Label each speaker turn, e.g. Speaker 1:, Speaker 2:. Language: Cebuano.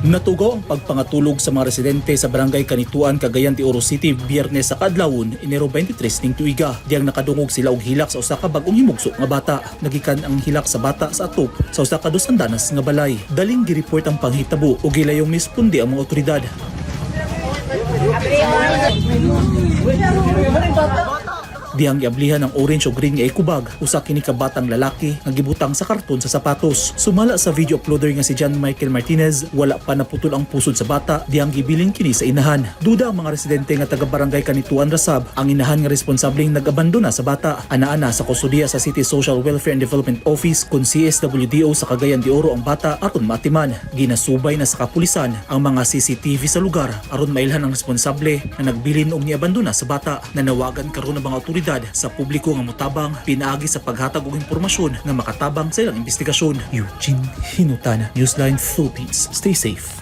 Speaker 1: Natugaw ang pagpangatulog sa mga residente sa Barangay Canitoan, Cagayan de Oro City, Biyernes sa kaadlawon, Enero 23 ning tuiga. Diyang nakadungog sila og hilak sa usa ka bag-ong himugso nga bata. Nagikan ang hilak sa bata sa atop sa usa ka dos andanas nga balay. Daling gireport ang panghitabo ug gilayong mispundi ang mga otoridad. Dihang giablihan ang orange o green nga ecobag, usa kini ka batang lalaki nga gibutang sa karton sa sapatos. Sumala sa video uploader nga si John Michael Martinez, wala pa naputol ang pusod sa bata dihang gibilin kini sa inahan. Duda ang mga residente nga taga Barangay Canitoan Rasab ang inahan nga responsableng nag-abandona sa bata. Ana-ana sa kustodiya sa City Social Welfare and Development Office kun CSWDO sa Cagayan de Oro ang bata aron maatiman. Ginasubay na sa kapulisan ang mga CCTV sa lugar aron mailhan ang responsable na nagbilin og niabandona sa bata. Nanawagan karon ang mga otoridad sa publiko nga motabang pinaagi sa paghatag og impormasyon nga makatabang sa ilang investigasyon. Eugene Hinutana, Newsline Philippines. Stay safe.